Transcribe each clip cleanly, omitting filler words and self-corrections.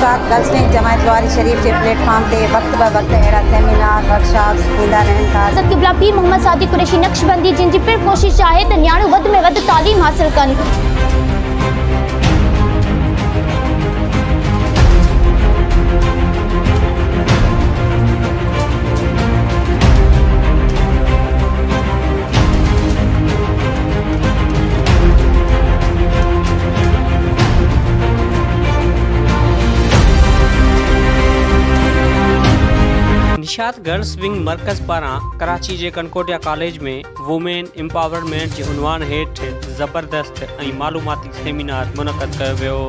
نشاط girls wing جماعت لواري شريف جي plate form تي وقت به وقت اهڙا سيمينار، ورڪشاپس ٿيندا رهن ٿا. حضرت قبله پير محمد صادق قريشي نقشبندي جن جي پڻ ڪوشش آهي ته نياڻيون وڌ ۾ وڌ تعليم حاصل ڪن. نشاط گرلس ونگ مرڪز پاران ڪراچي جي ڪنڪورڊيا ڪاليج ۾ وومين امپاورمينٽ جي عنوان هيٺ زبردست ۽ معلوماتي سيمينار منعقد ڪيو ويو.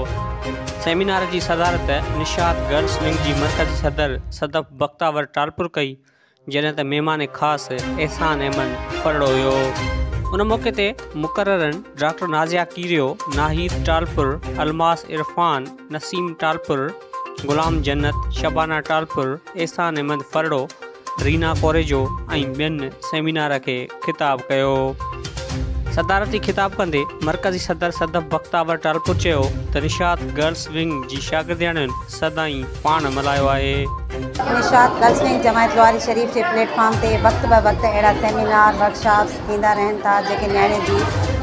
سيمينار جي صدارت نشاط گرلس ونگ جي مرڪزي صدر صدف بختاور ٽالپر ڪئي. جڏهن ته مهمان خاص احسان احمد ڦرڙو هيو. ان موقعي تي مقررن ڊاڪٽر نازيه ڪيريو، ناهيد ٽالپر، الماس عرفان، نسيم ٽالپر، غلام جنت، شبانه ٽالپر، احسان احمد ڦرڙو، رينا ڪوريجو ۽ ٻين سيمينار کي خطاب ڪيو. صدارتي خطاب ڪندي مرڪزي صدر صدف بختاور ٽالپر چيو ته نشاط گرلس ونگ جي شاگردياڻين سدائين پاڻ ملهايو آهي. نشاط گرلس ونگ جماعت لواري شريف جي پليٽ فارم تي وقت به وقت اهڙا سيمينار، ورڪشاپس ٿيندا رهن ٿا جيڪي نياڻين جي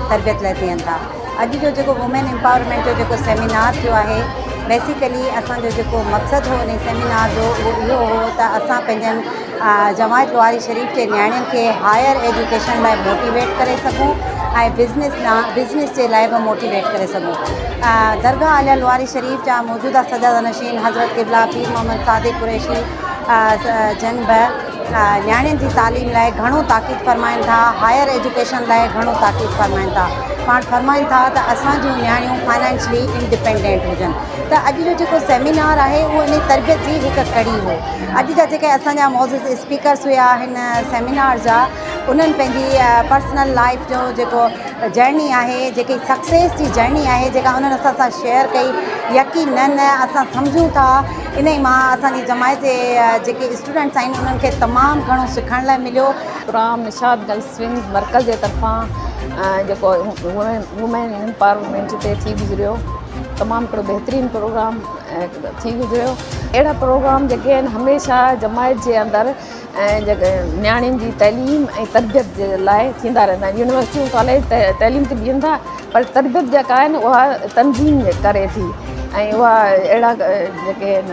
تربيت لاء ٿين ٿا. اڄ جو جيڪو وومين امپاورمينٽ جو جيڪو سيمينار ٿيو آهي بيسيڪلي اسان جو جيڪو مقصد هو انهي سيمينار جو اهو اهو هو ته اسان پنهنجن جماعت لواري شريف جي نياڻين کي هائر ايجوڪيشن لاء موٽيويٽ ڪري سگهون ۽ بزنس بزنس جي لاء به موٽيويٽ ڪري سگهون. درگاهه عاليه لواري شريف جا موجوده سجاده نشين حضرت قبله پير محمد صادق قريشي جن به نياڻين جي تعليم لاء گهڻو تاڪيد فرمائن ٿا، هائر ايجوڪيشن لاء گهڻو تاڪيد فرمائن ٿا. پاڻ فرمائن ٿا ته اسان جون نياڻيون فائنانشلي انڊپينڊنٽ هجن ته اڄ جو جيڪو سيمينار آهي اهو انهي تربيت جي هڪ ڪڙي هو. اڄ جا جيڪي اسان جا معزز اسپيڪرس هيا هن سيمينار جا انهن پنهنجي پرسنل لائيف جو جيڪو جرني آهي جيڪي سڪسيس جي جرني آهي جيڪا انهن اسان سان شيئر ڪئي يقينن اسان سمجهون ٿا انهي مان اسان جي جماعت جي جيڪي اسٽوڊنٽس آهن انهن کي تمام گهڻو سکڻ لاء مليو. پروگرام نشاط گرلس ونگ مرڪز جي طرفان جيڪو وومين امپاورمينٽ تي ٿي گذريو تمام هڪڙو بهترين پروگرام ٿي گذريو اهڙا پروگرام جيڪي آهن هميشه جماعت جي اندر ۽ نياڻين جي تعليم ۽ تربيت جي لاء ٿيندا رهندا آهن يونيورسٽيون ڪاليج تعليم ته ڏين ٿا پر تربيت جيڪا آهي نه اها تنظيم ڪري ٿي ۽ اها اهڙا جيڪي آهن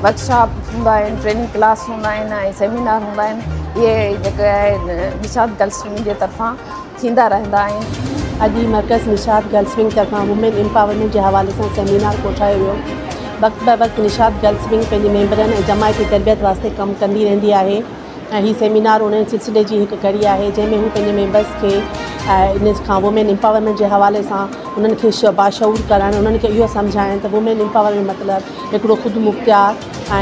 ورڪشاپ هوندا آهن ٽريننگ ڪلاس هوندا آهن ۽ سيمينار هوندا آهن اهي جيڪي آهي نشاط گرلس ونگ جي طرفان ٿيندا رهندا آهن. اڄ هي مرڪز نشاط گرلس ونگ طرفان وومين امپاورمينٽ جي حوالي سان سيمينار ڪوٺايو ويو. وقت به وقت نشاط گرلس ونگ پنهنجي ميمبرن ۽ جماعتي تربيت واسطي ڪم ڪندي رهندي آهي ۽ هي سيمينار انهي سلسلي جي هڪ ڪڙي آهي جنهن ۾ هو پنهنجي ميمبرس کي ان کان وومين امپاورمينٽ جي حوالي سان انهن کي باشعور ڪرڻ انهن کي اهو سمجهائڻ ته وومين امپاورمينٽ مطلب هڪڙو خودمختيار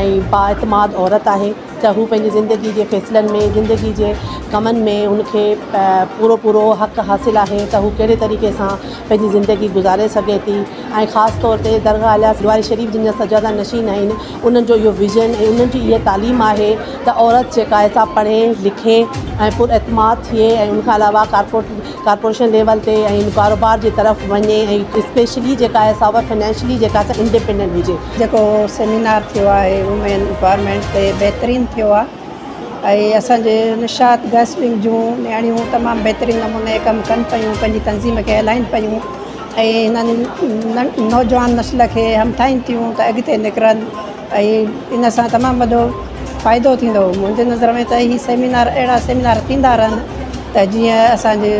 ۽ بااعتماد عورت آهي. ته هو پنهنجي زندگي جي فيصلن ۾ زندگي جي ڪمن ۾ هن کي پورو پورو حق حاصل آهي ته هو ڪهڙي طريقي سان پنهنجي زندگي گذاري سگهي ٿي ۽ خاص طور تي درگاهه عاليه لواري شريف جن جا سجاده نشين آهن انهن جو اهو ويزن ۽ انهن جي اها تعليم آهي ته عورت جيڪا آهي سا پڙهي لکي ۽ پر اعتماد ٿئي ۽ ان کان علاوه ڪارپوريشن ليول تي ۽ ڪاروبار جي طرف وڃي ۽ اسپيشلي جيڪا آهي سا اها فنانشلي جيڪا آهي سا انڊيپينڊنٽ هجي. جيڪو سيمينار ٿيو آهي وومين امپاورمينٽ تي بهترين ٿيو آهي ۽ اسان جي نشاط گرلس ونگ جون نياڻيون تمام بهترين نموني ڪم ڪن پيون پنهنجي تنظيم کي هلائين پيون ۽ هنن نوجوان نسل کي همٿائين ٿيون ته اڳتي نڪرن ۽ ان سان تمام وڏو فائدو ٿيندو منهنجي نظر ۾ ته هي سيمينار اهڙا سيمينار ٿيندا رهن ته جيئن اسان جي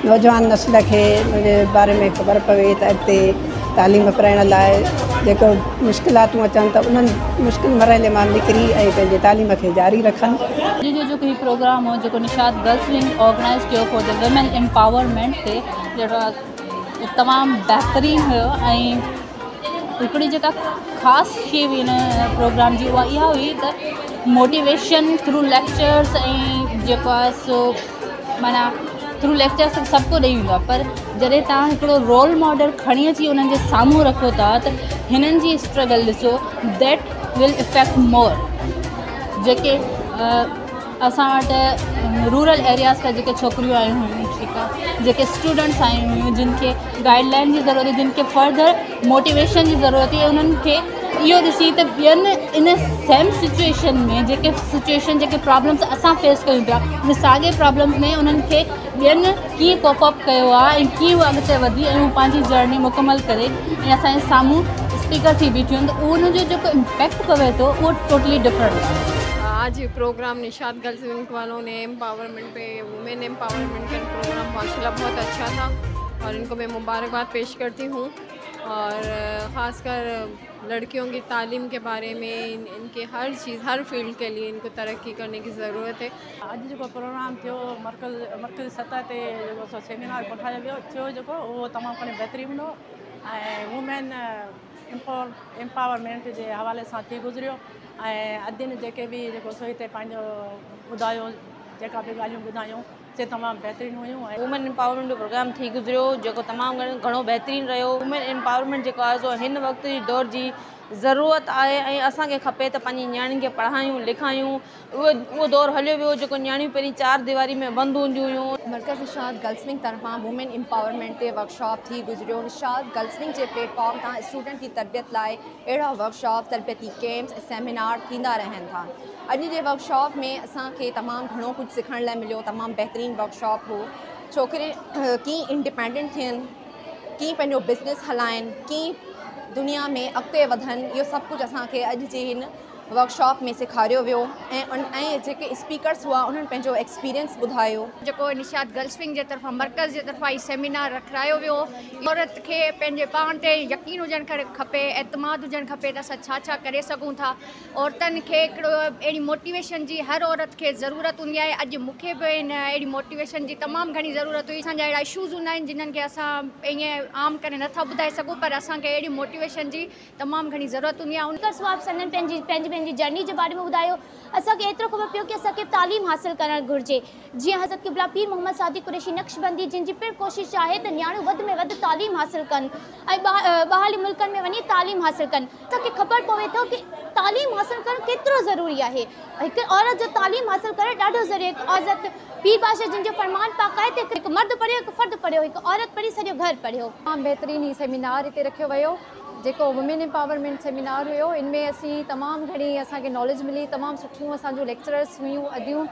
نوجوان نسل کي ان جي باري ۾ خبر پوي ته اڳتي تعليم پرائڻ لاء جيڪو مشڪلاتون اچن ته انهن مشڪل مرحلي مان نڪري ۽ پنهنجي تعليم کي جاري رکن. اڄ جو جيڪو هي پروگرام هو جيڪو نشاط گرلس ونگ آرگنائيز ڪيو فار the women empowerment تي جهڙو تمام بهترين هيو ۽ هڪڙي جيڪا خاص شي هئي هن پروگرام جي اها اها هئي ته موٽيويشن ٿرو ليڪچرس ۽ جيڪو آهي سو معنيٰ ٿرو ليڪچرس ته سڀ ڪو ڏئي ويندو آهي پر جڏهن توهان هڪڙو رول ماڊل کڻي اچي انهن جي سامهون رکو ٿا ته هنن جي اسٽرگل ڏسو that will effect مور جيڪي اسان وٽ رورل ايرياز کان جيڪي ڇوڪريون آيون هيون ٺيڪ آهي جيڪي اسٽوڊنٽس آيون هيون جن کي गाइडलाइन जी ज़रूरत हुई, जिन खे फर्दर मोटिवेशन जी ज़रूरत हुई। उन्हनि खे इहो ॾिसी त ॿियनि इन सेम सिचुएशन में जेके सिचुएशन जेके प्रॉब्लम्स असां फेस कयूं पिया, उन साॻे प्रॉब्लम्स में उन्हनि खे ॿियनि कीअं कोप अप कयो आहे ऐं कीअं उहो अॻिते वधी ऐं उहो पंहिंजी जर्नी मुकमल करे ऐं असांजे साम्हूं स्पीकर थी बीठियूं आहिनि, त उहो जेको इम्पैक्ट पवे थो उहो टोटली डिफरेंट आहे। आज प्रोग्राम निशात गर्ल्स विंग वालों ने एम्पावरमेंट पे वुमेन एम्पावरमेंट का प्रोग्राम माशाअल्लाह बहुत अच्छा था और इनको मैं मुबारकबाद पेश करती हूँ। और ख़ासकर लड़कियों की तालीम के बारे में इनके हर चीज़ हर फील्ड के लिए इनको तरक्की करने की ज़रूरत है। अॼु जेको प्रोग्राम थियो मर्कज़ सतह ते जेको सो सेमिनार कोठायो वियो थियो जेको उहो तमामु घणो बहितरीन हो ऐं वुमेन एम्पावरमेंट जे हवाले सां थी गुज़रियो ऐं अदिन जेके बि जेको सो हिते पंहिंजो ॿुधायो, जेका बि ॻाल्हियूं ॿुधायूं से तमामु बहितरीन हुयूं। ऐं वुमेन एम्पावरमेंट जो प्रोग्राम थी गुज़रियो जेको तमामु घणो बहितरीन रहियो। वुमेन एम्पावरमेंट जेको आहे सो हिन वक़्त जी दौर जी ज़रूरत आहे ऐं असांखे खपे त पंहिंजी नियाणियुनि खे पढ़ायूं लिखायूं। उहो दौर हलियो वियो जेको नियाणियूं पहिरीं चार दीवारी में बंदि हूंदियूं हुयूं। मर्कज़ निशात गर्ल्स विंग तरफ़ां वुमेन एम्पावरमेंट ते वर्कशॉप थी गुज़रियो। निशात गर्ल्स विंग जे प्लेटफॉर्म तां स्टूडेंट जी तरबियत लाइ अहिड़ा वर्कशॉप, तरबियती कैंप्स, सेमिनार थींदा रहनि था। अॼु जे वर्कशॉप में असांखे तमामु घणो कुझु सिखण लाइ मिलियो। तमामु बहितरीन वर्कशॉप हो। छोकिरे कीअं इंडिपेंडेंट थियनि, कीअं पंहिंजो बिज़नेस हलाइनि, कीअं दुनिया में अॻिते वधनि, इहो सभु कुझु असांखे अॼु जे हिन वर्कशॉप में सेखारियो वियो। ऐं जेके स्पीकर्स हुआ उन्हनि पंहिंजो एक्सपीरियंस ॿुधायो। जेको निशात गर्ल्स विंग जे तरफ़ां मर्कज़ जे तरफ़ां ई सेमिनार रखायो वियो। औरत खे पंहिंजे पाण ते यकीन हुजणु खपे, एतमाद हुजणु खपे त असां छा छा करे सघूं था। औरतुनि खे हिकिड़ो अहिड़ी मोटिवेशन जी हर औरत खे ज़रूरत हूंदी आहे। अॼु मूंखे बि हिन अहिड़ी मोटिवेशन जी तमामु घणी ज़रूरत हुई। असांजा अहिड़ा इशूज़ हूंदा आहिनि जिन्हनि खे असां ईअं आम करे नथा ॿुधाए सघूं, पर असांखे अहिड़ी मोटिवेशन जी तमामु घणी ज़रूरत हूंदी आहे। उन संदन पंहिंजी पंहिंजी पंहिंजी जर्नी जे बारे में ॿुधायो। असांखे एतिरो ख़बर पियो की असांखे तालीम हासिल करणु घुरिजे। जीअं हज़रत क़िबला पीर मोहम्मद सादिक कुरैशी नक्शबंदी जिन जी पिणु कोशिश आहे त नियाणियूं वधि में वधि तालीम हासिल कनि ऐं ॿाहिरि मुल्कनि में वञी तालीम हासिल कनि। असांखे ख़बर पवे थो की तालीम हासिल करणु केतिरो ज़रूरी आहे। हिकु औरत जो तालीम हासिल करणु ॾाढो ज़रूरी आहे। हज़रत पीर बादशाह जिन जो फरमान पाक आहे त हिकु मर्द पढ़ियो, हिकु फ़र्द पढ़ियो, हिकु औरत पढ़ी, सॼो घर पढ़ियो। तमामु बहितरीन ही सेमिनार हिते रखियो वियो जेको वुमेन एम्पावरमेंट सेमिनार हुयो। इन में असीं तमामु घणी असांखे नॉलेज मिली। तमामु सुठियूं असांजूं लेक्चरर्स हुयूं अदियूं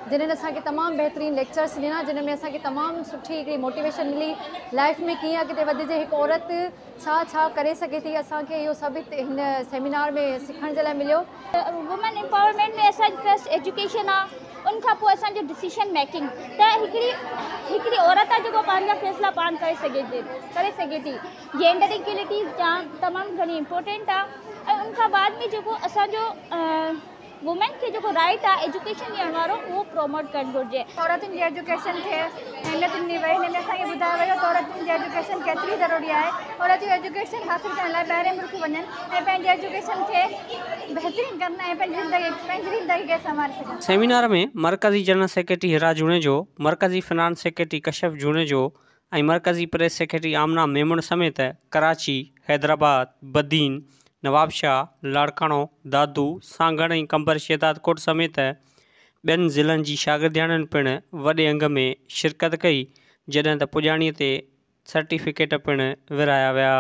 जिन्हनि असांखे तमामु बहितरीन लेक्चर्स ॾिना, जिन में असांखे तमामु सुठी हिकिड़ी मोटिवेशन मिली लाइफ में कीअं अॻिते वधिजे, हिकु औरत छा छा करे सघे थी। असांखे इहो सभु हिन सेमिनार में सिखण जे लाइ मिलियो। वुमेन एम्पावरमेंट में असांजी फर्स्ट एजुकेशन आहे, उन खां पोइ असांजो डिसीजन मेकिंग। त हिकिड़ी हिकिड़ी औरत आहे जेको पंहिंजा फ़ैसिला पाण करे सघे थी। जेंडर इक्वलिटी जाम तमामु घणी इम्पोर्टेंट आहे। ऐं उन खां बाद में जेको असांजो वुमेन खे जेको राइट आहे एजुकेशन ॾियण वारो उहो प्रोमोट करणु घुरिजे। औरतुनि जी एजुकेशन खे अहमियत ॾिनी वई। हिन में असांखे ॿुधायो वियो त औरतुनि जी एजुकेशन केतिरी ज़रूरी आहे। औरत जो एजुकेशन हासिल करण लाइ ॿाहिरि मुल्क वञनि ऐं पंहिंजी एजुकेशन खे बहितरीन कनि ऐं पंहिंजी ज़िंदगी खे संवारे सघनि। सेमिनार में मर्कज़ी जनरल सेक्रेटरी हिरा जुणेजो, मर्कज़ी फाइनेंस सेक्रेटरी कशफ जुणेजो ऐं मर्कज़ी प्रेस सेक्रेटरी आमना मेमण समेत कराची, हैदराबाद, बदीन, नवाबशाह, लाड़काणो, दादू, सांगड़ ऐं कंबर शहदादकोट समेत ॿियनि ज़िलनि जी शागिर्दियाणियुनि पिणु वॾे अंग में शिरकत कई, जॾहिं त पुॼाणीअ ते सर्टिफिकेट पिणु विराया विया।